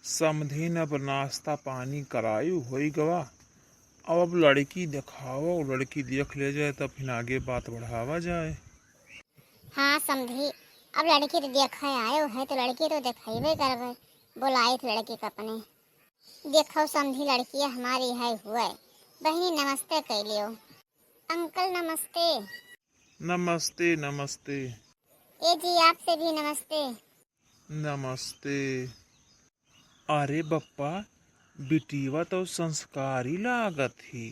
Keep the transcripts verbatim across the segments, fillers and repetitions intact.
समधिन, अब नाश्ता पानी करायु होई गवा, अब, अब लड़की देखावा, लड़की देख ले जाए, तब फिर आगे बात बढ़ावा जाए। हाँ समधी, अब लड़की तो देखे आयो है, तो लड़की तो देखेबे करबे, बोलाइत लड़की के अपने। देखो समधी, लड़किया हमारी है हुए। बहिनी नमस्ते कह लियो। अंकल नमस्ते। नमस्ते, नमस्ते। ए जी, आपसे भी नमस्ते। नमस्ते। अरे बप्पा, बिटिया तो संस्कारी लागत ही,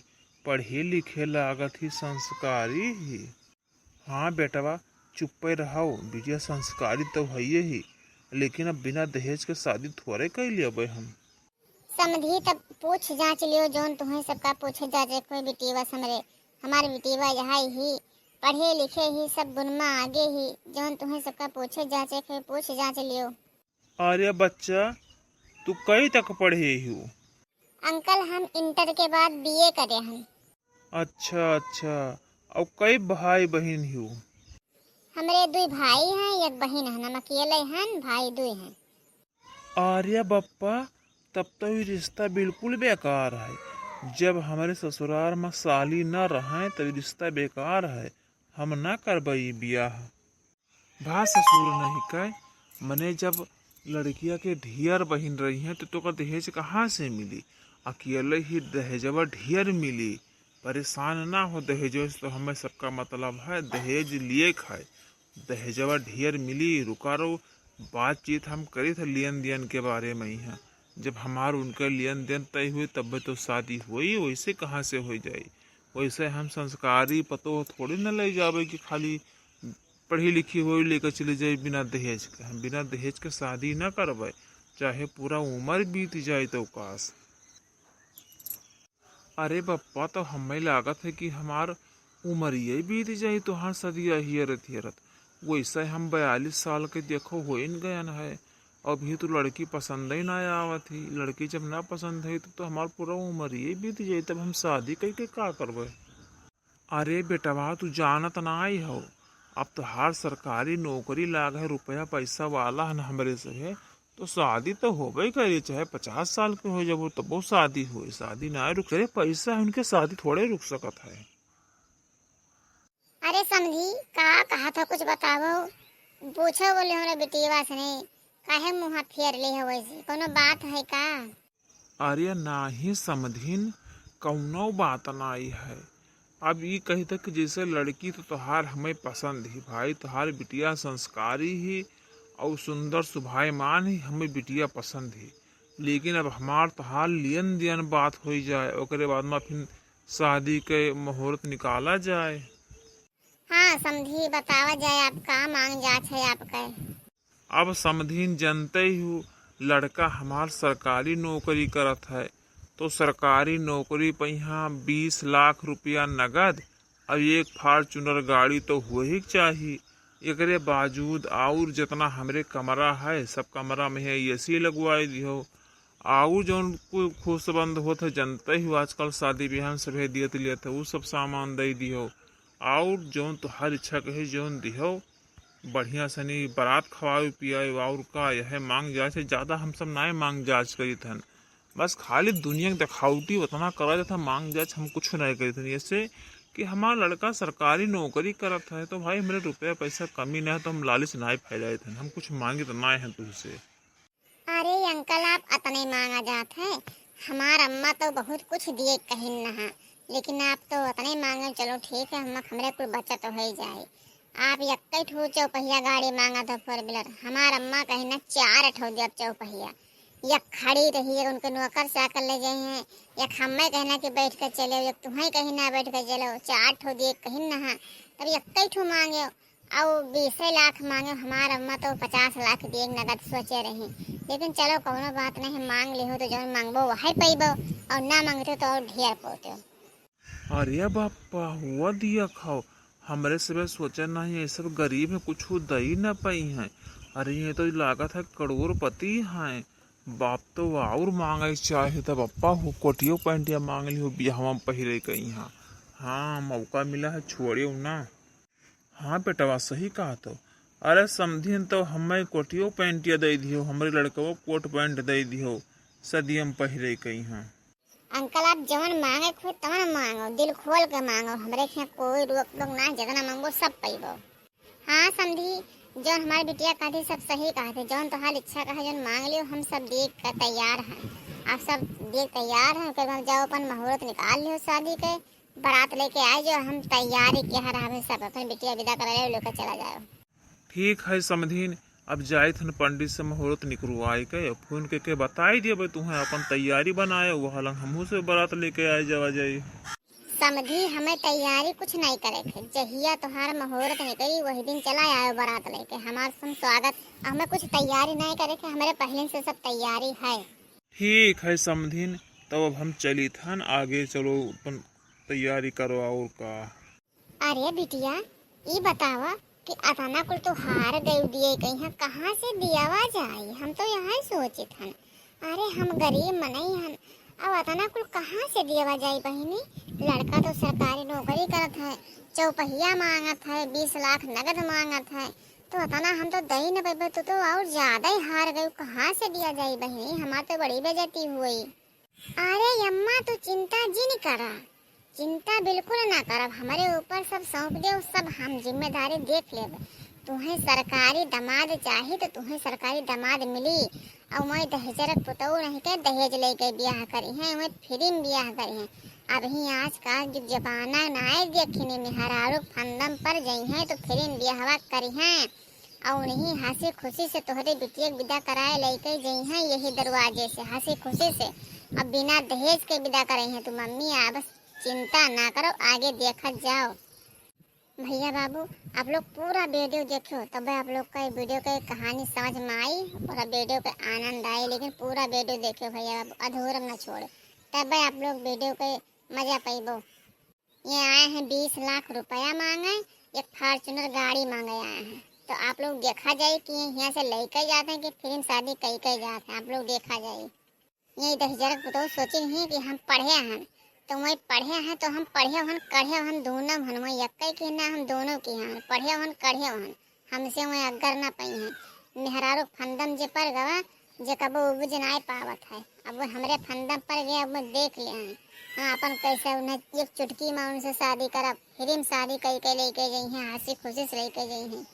पढ़े लिखे लागत ही, संस्कारी ही। हाँ बेटवा, चुप्पे रहो, बिटिया संस्कारी तो हइये ही, लेकिन अब बिना दहेज के शादी थोड़े कइ लेबे हम। समधी, तब पूछ जांच लियो, जौन तुम्हें सबका पूछे जांचे कोई बिटिया समरे, हमार बिटिया यहाँ ही पढ़े लिखे ही, सब गुण में आगे ही, जौन तुम्हें सबका पूछे जांचे कोई पूछ जांच लियो। अरे बच्चा, तू कई तक पढ़े हियो? अंकल, हम इंटर के बाद बीए करे हन। अच्छा, अच्छा। अउ कई भाई बहिन हियो? हमरे दुई भाई हैं, एक बहिन है, हम अकेले हैं, भाई दुई हैं। अरे बप्पा, तब तो ई रिश्ता बिल्कुल बेकार है। जब हमरे ससुरार में साली न रहें, तब ई रिश्ता बेकार है। हम ना करबे ई बियाह। भा ससुर नहीं कहे, मने जब लड़किया के ढियर बहिन रही हैं, तो तोका दहेज कहाँ से मिली? अकेले ही दहेजवा ढियर मिली। परेशान ना हो, दहेजो से तो हमें सबका मतलब है, दहेज लिए खाए। दहेजवा ढियर मिली, रुका रहो, बातचीत हम करी थे लियन दियन के बारे में ही हैं। जब हमार उनके लियन दियन तय हुए, तब तो शादी हुई, वैसे कहाँ से हो जाई? वैसे हम संस्कारी पतोह थोड़ी न ले जाबे कि खाली पढ़ी लिखी होई लेके चली जाई बिना दहेज के। हम बिना दहेज के शादी न करबे, चाहे पूरा उम्र बीत जाए तो काश। अरे बप्पा, तो हमें लागत है कि हमार उमरिये बीत जाई तोहार सदिया हियरत हियरत। वैसे हम बयालीस साल के देखो होइन गयन है, अभी तो लड़की पसंद ही ना आवत ही। लड़की जब ना पसंद है तो, तो हमार पूरा उमरिये बीत जाई, तब हम शादी करके का करबे? अरे बेटवा, तू जानत नाई हो, अब तोहार सरकारी नौकरी लाग है, रुपया पैसा वाला है न हमरे से है, तो शादी तो होबे करी, चाहे पचास साल के हो जाबो तबो शादी होई, शादी ना रुक। तेरे पैसा है उनके, शादी थोड़े रुक सकत है। अरे समधी, का कहा था, कुछ बतावो, पूछो बोले हमरा बेटिया से नहीं, काहे मुँह फेर ले है वैसे, कोनो बात है का? अरे नाही समधिन, कौनो बात नाई है। अब ई कही था कि जैसे लड़की तो तोहार हमें पसंद ही भाई, तोहार बिटिया संस्कारी ही और सुंदर सुभायमान ही, हमें बिटिया पसंद ही। लेकिन अब हमार तोहार लियन दियन बात होई जाए, ओकरे बाद में फिर शादी के मुहूर्त निकाला जाए। हाँ समधी, बतावा जाए, आप का मांग जात है आपके? अब समधिन जनते ही हो, लड़का हमार सरकारी नौकरी करत है, तो सरकारी नौकरी पे यहाँ बीस लाख रुपया नगद, अब एक Fortuner गाड़ी तो हुए ही चाही। एकरे बावजूद और जितना हमरे कमरा है, सब कमरा में है AC लगवाए दिहो। और जौन कोई खुशबंद होत है, जनते ही हो, आजकल शादी ब्याह में सभे दियत लियत है, उ सब सामान दे दिहो। और जौन तोहार इच्छा कहे, जौन दिहो, बढ़िया सनी बारात खवाए पियाए, और का यह मांग जांच है? ज्यादा हम सब नाय मांग जांच करीत हन, बस खाली दुनिया के देखावटी उतना करा जाता, मांग जांच हम कुछ नाय करीत हन। ऐसे कि हमार लड़का सरकारी नौकरी करत है, तो भाई हमरे रुपया पैसा कमी ना है, तो हम लालच नाय फैलाइत हन, हम कुछ मांगित नाय हन तुझसे। अरे अंकल, आप अतने मांगा जात है, हमार अम्मा तो बहुत कुछ दिए कहिन नहा, लेकिन आप तो अतने मांगे, चलो ठीक है, हम, हमरे कुल बचत हो ही जाए। आप यक्के ठो चौपहिया गाड़ी मांगा था, four wheeler, हमार अम्मा कहिन ना चार ठो दिया चौपहिया, एक खड़ी रही, एक उनके नौकर चाकर ले जाए हैं, एक हमें कहना कि बैठ कर चले, एक तुम्हें कहिन ना बैठ कर चलो, चार ठो दिए कहिन नहा, तब यक्के ठो मांगे। अउ बीसे लाख मांगे, हमार अम्मा तो पचास लाख दिए नगद सोचे रही, लेकिन चलो कौनो बात नहीं, मांग लिहो तो जौन मांगबो वही पैबो, और ना मांगते तो और ढेर पोते। अरे बापा, हुआ दिया खाओ, हमरे सबे सोचे नहीं, ये सब गरीब है, कुछ दई ना पाई हैं। अरे ये तो लागत है करोड़पति हैं। बाप तो और मांगे चाहे तो बापा हो कोटियो पैंटिया मांग लिहो बियाहवा में पहिरे के यहाँ। हाँ, मौका मिला है, छोड़ियो ना। हाँ बेटवा, सही कहा तो। अरे समधिन, तो हमें कोटियो पैंटिया दे दियो, हमरे लड़कवा कोट पैंट दे दियो, सदियम पहिरे कइहाँ। अंकल, आप जवन मांगे खुद तवन मांगो, दिल खोल के मांगो, हमरे के यहाँ कोई रोक टोक ना, जितना मांगो सब पइबो। हाँ समधी, जौन हमार बिटिया कहती सब सही कहत है, जौन तोहार इच्छा कहे जौन मांग लियो, हम सब दिए के तैयार हैं। आप सब दिए के तैयार हैं, ओकर बाद जाओ अपन मुहूर्त निकाल लियो शादी के, बारात लेके आए जो, हम तैयारी के यहाँ रहबे, सब अपन बिटिया विदा करा लेके चला जाओ। ठीक है समधिन, अब जाइत हन पंडित से मुहूर्त निकरवाए के, फोन के के बताई देबे तुहें, अपन तैयारी बनाए, वह लंग हमहू से बारात लेके आए जावा जाई। समधी, हमें तैयारी कुछ नहीं करे के, जहिया तोहार मुहूर्त निकली वही दिन चला आयो बारात लेके, हमार सुन स्वागत। हमें कुछ तैयारी नहीं करे के, हमरे पहले से सब तैयारी है। ठीक है समधिन, तब अब हम चलित हन, आगे चलो अपन तैयारी करो और का। अरे बिटिया, ई बतावा कि अतना कुल तो हार गयू दिए कइहाँ, कहाँ से दियावा जाई? हम तो यही सोचित हन। अरे हम गरीब मनई हन, अब अतना कुल कहाँ से दियावा जाई बहिनी? लड़का तो सरकारी नौकरी करत है, चौपहिया मांगत है, बीस लाख नगद मांगत है, तो अतना हम तो दे न पइबे, तो, तो और ज्यादा ही हार गयू, कहाँ से दिया जाई बहिनी? हमार तो बड़ी बेइज्जती हुई। अरे अम्मा, तू चिंता जिन करा, चिंता बिल्कुल ना करब, हमरे ऊपर सब सौंप देउ, सब हम जिम्मेदारी देख लेब। तुहें सरकारी दामाद चाही तो तुहें सरकारी दामाद मिली। और मैं दहेजरक पुतऊ नहीं के दहेज लेके बियाह करी हैं, मैं फ्री में बियाह करी हैं। अबही आजकल जुग जमाना नाय देखिनी, मेहरारू फंदम पर जइहें तो फ्री में बियाहवा करी हैं। और उन्हीं हंसी खुशी से तोहरे बिटिया के विदा कराए लेके जइहें यही दरवाजे से, हंसी खुशी से। अब बिना दहेज के विदा करे हैं तू मम्मी, आ बस चिंता ना करो, आगे देखत जाओ। भैया बाबू, आप लोग पूरा वीडियो देखो, तब आप लोग का वीडियो के कहानी समझ में आई, पूरा वीडियो के आनंद आए, लेकिन पूरा वीडियो देखो भैया बाबू, अधूरा ना छोड़ो, तब आप लोग वीडियो के मजा पाइबो। ये आए हैं बीस लाख रुपया मांगे, एक Fortuner गाड़ी मांगे आए हैं। तो आप लोग देखा जाए कि ये यहाँ से लेके जाते हैं कि फ्री में शादी कई के जाते हैं, आप लोग देखा जाए। ये दहेजरक पुतौ सोचे हैं कि हम पढ़े हन, तो वही पढ़े हैं तो हम पढ़े हन, कढ़े हन, दोनों हन, वही यक्के के ना हम दोनों के हन, पढ़े हन, कढ़े हन। हमसे वह अग्गर ना पइहें। मेहरारू फंदम जे पर गवा, जे कबो उबज नाय पावत है। अब वो हमरे फंदम पर गए, अब वो देख ले हैं। हाँ, अपन कैसे उन्हें एक चुटकी में उनसे शादी करब, फ्री में शादी कई के लेके जइहें, हंसी खुशी से लेके जइहें।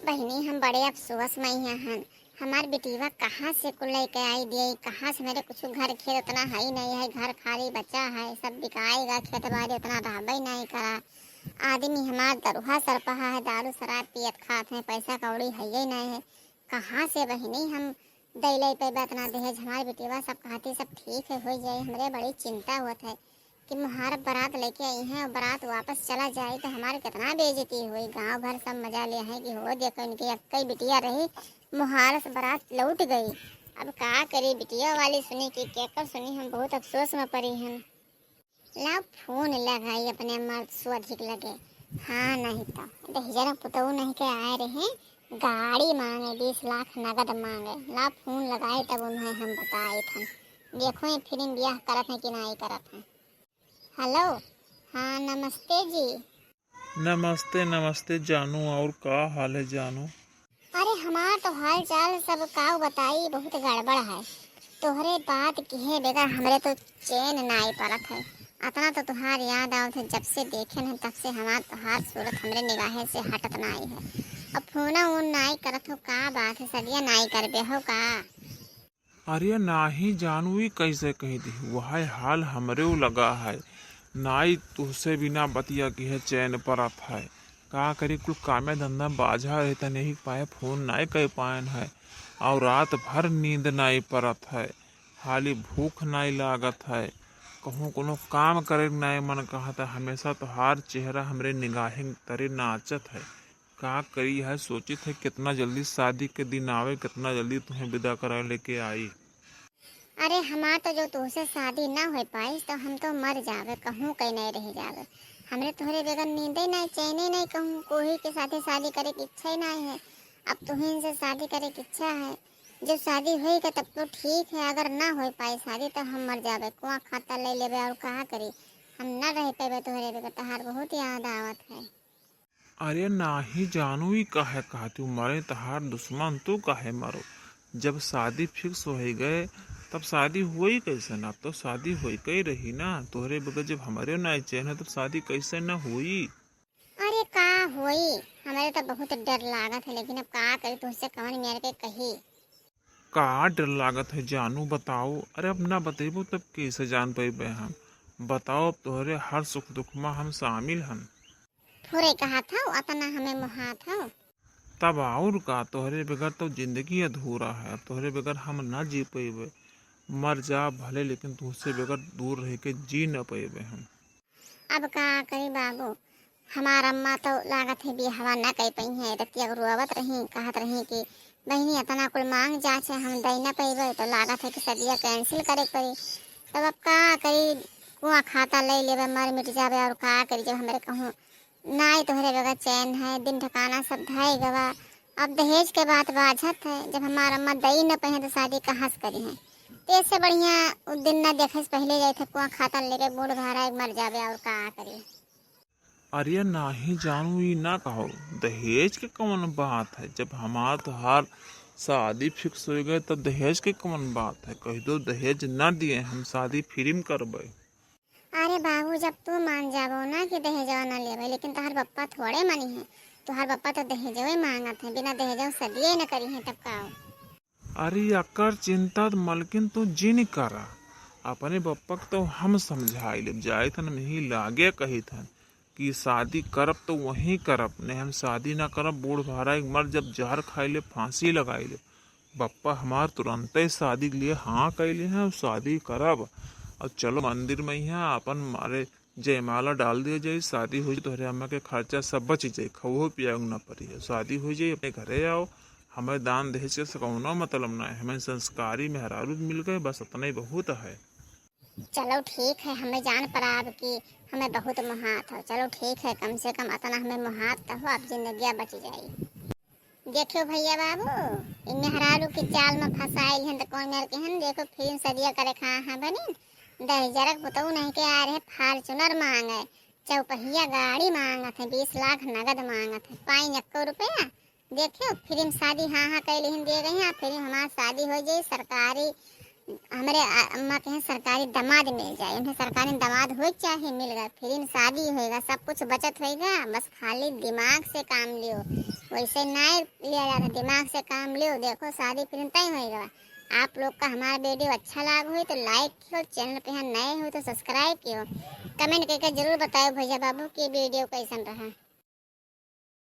बहिनी, हम बड़े अफसोस में यहाँ हन। हमार बिटिया कहाँ से कुल लेके आई दिए, कहाँ से? मेरे कुछ घर खेत उतना है ही नहीं है, घर खाली बचा है, सब बिकाएगा, खेत बाड़ी उतना रहबे नहीं करा। आदमी हमार दरुहा सरपहा है, दारू शराब पियत खात हैं, पैसा कौड़ी है ही नहीं है। कहाँ से बहिनी हम दे ले पे इतना दहेज? हमार बिटिया सब कहती सब ठीक है, हो जाए। हमरे बड़ी चिंता होत है कि मुहार बारात लेके आई हैं और बारात वापस चला जाए तो हमार कितना बेइज्जती हुई। गांव भर सब मजा ले हैं कि हो देखो इनके अक्कई बिटिया रही, मुहार से बारात लौट गई। अब का करी, बिटिया वाली सुनी कि केकर सुनी, हम बहुत अफसोस में पड़ी हैं। ला फोन लगाई अपने मर्द सुअधिक लगे। हाँ, नहीं तो दहिजरा पुतऊ नहीं के आए रहे, गाड़ी मांगे, बीस लाख नगद मांगे। ला फोन लगाई तब उन्हें हम बताए थन। देखो ये फिल्म ब्याह करत हैं कि नहीं करत हैं। हेलो, हाँ नमस्ते जी। नमस्ते, नमस्ते जानू, और का हाल है जानू? अरे हमार तो हाल चाल सब काऊ बताई, बहुत गड़बड़ है। तोहरे बात किहे बगैर हमरे तो चैन नाई पड़त है। अतना तो तुहार याद आवत है, जब से देखे हैं तब से हमार तुहार सूरत हमरे निगाहे से हटत नाई है। अब फोना उन नाई करत हो, का बात है, सदिया नाई करबे हो का? अरे नाही जानू, ई कैसे कह दी, वह हाल हमरेउ लगा है। नाई तुहसे बिना बतिया किहे चैन परत है। का करी, कुल कामे धंधा बाझा रहे, तने ही पाए फोन नाई कर पायन है। और रात भर नींद नाई परत है, हाली भूख नाई लागत है। कहूँ कोनो काम करे नाई मन कहत है, हमेशा तोहार चेहरा हमरे निगाहे तरे नाचत है। का करी है, सोचित है कितना जल्दी शादी के दिन आवे, कितना जल्दी तुहें विदा करा लेके आई। अरे हमार तो जो तुहसे शादी ना हो पाई तो हम तो मर जावे, कहूँ कहीं नहीं रह जावे। हमरे तोहरे बगैर नींदे नहीं, चैने नहीं, कहूँ कोई के साथे शादी करे की इच्छा ही नहीं है। अब तुहिन से शादी करे की इच्छा है। जब शादी होई का तब तो ठीक है, अगर ना हो पाई शादी तो हम मर जावे, कुआं खाता ले लेवे और कहा करी, हम ना रह पावे तोहरे बगैर। तोहार बहुत याद आवत है। अरे नाही जानू, ई काहे कहत हू, मरे तहार दुश्मन, तू काहे मरो? जब शादी fix होइ गए, तब शादी होई कैसे ना? अब तो शादी होई के रही ना। तोहरे बगैर जब हमरे ना चैन है, तब शादी कैसे ना होई? अरे का होई, हमरे तो बहुत डर लागत है, लेकिन अब का करी, तुझसे कवन मेर के कही। का डर लागत है जानू, बताओ। अरे अब ना बतेबो तब कैसे जान पैबे हम? बताओ, अब तोहरे हर सुख दुख में हम शामिल हन। थोरे कहत हौ, अतना हमें मोहात हौ। तब और का, तोहरे बगैर तो जिंदगी अधूरा है। अब तोहरे बगैर हम ना जी पैबे। मर जा भले, लेकिन तुझसे बगैर दूर रह के जी न पैबे हम। अब का करी बाबू, हमार अम्मा तो लागत है बियाहवा ना कर पई है। रतिया को रोवत रही, कहत रही कि बहिनी अतना कुल मांग जाचे, हम दे ना पैबे, तो लागत है कि सदिया cancel करे के पड़ी। तब अब का करी, कुआं खाता ले लेबे, मर मिट जाबे, और का करी, जब हमरे कहूँ नाई तोहरे बगैर चैन है, दिन ठिकाना सब धई गवा। अब दहेज के बात बाझत है, जब हमार अम्मा दई न पहे तो शादी कहाँ से करी है? तो इससे बढ़िया उ दिन न देखे से पहले जाए थे, कुआं खाता लेके बूढ़ भरा एक मर जाबे, और का करी। अरे नाही जानू, ई ना कहो, दहेज के कौन बात है? जब हमार तोहार शादी fix हो गए, तब दहेज के कौन बात है? कह दो दहेज ना दिए, हम शादी free में करबे। अरे बाबू, जब तू मान जाबो ना कि दहेजवा ना लेबे, लेकिन तोहार पप्पा थोड़े मानी है। तोहार पप्पा तो दहेजवे मांगत है, बिना दहेजवा सदिये न करी है, तब का हो? अरे अकर चिंता त मलकिन तू जिन करा, अपने पप्पा के तो हम समझाई लेब। जाइत हन, हम यही लागे कहित हन कि शादी करब तो वहीं करब, नहीं हम शादी ना करब। बूढ़ भरा एक मर जब जहर खाई ले, फांसी लगाई ले। पप्पा हमार तुरंते शादी के लिए हाँ कैले हैं, शादी करब। और चलो मंदिर में यहाँ अपन मारे जयमाला डाल दिया जाई, शादी हो जाई, तोहरे अम्मा के खर्चा सब बच जाई, खवो पियाऊ ना पड़ी है। शादी हो जाई, अपने घरे आओ, हमें दान दहेज के से कौनो मतलब ना है, हमें संस्कारी मेहरारू मिल गए, बस इतना ही बहुत है। चलो ठीक है, हमें जान पड़ा अब कि हमें बहुत मोहात हो। चलो ठीक है, कम से कम इतना हमें मोहात तो हो, अब जिंदगिया बच जाई। देखियो भैया बाबू, इ मेहरारू की चाल में फंसाइल हन त कौन मेर के हन। देखो फिल्म सदिया करे खा है बनी, दहेजरक पुतऊ नहीं के आ रहे, Fortuner मांगे, चौपहिया गाड़ी मांगत है, बीस लाख नगद मांगत है, पाइन एक्को रुपया। देखियो फिल्म शादी हाँ हाँ कैले हन दे गई हैं, फिल्म हमार शादी हो जाई, सरकारी हमरे आ-, अम्मा के यहाँ सरकारी दामाद मिल जाए, उन्हें सरकारी दामाद होए के चाहे, मिल गए, फिर शादी होएगा, सब कुछ बचत होएगा, बस खाली दिमाग से काम लियो, वैसे ना लिया जाता, दिमाग से काम लियो। देखो शादी फिर तय होएगा। आप लोग का हमारा video अच्छा लाग हो तो like कियो, channel पे यहाँ नए हो तो subscribe कियो, comment करके जरूर बताओ भैया बाबू कि video कैसन रहा।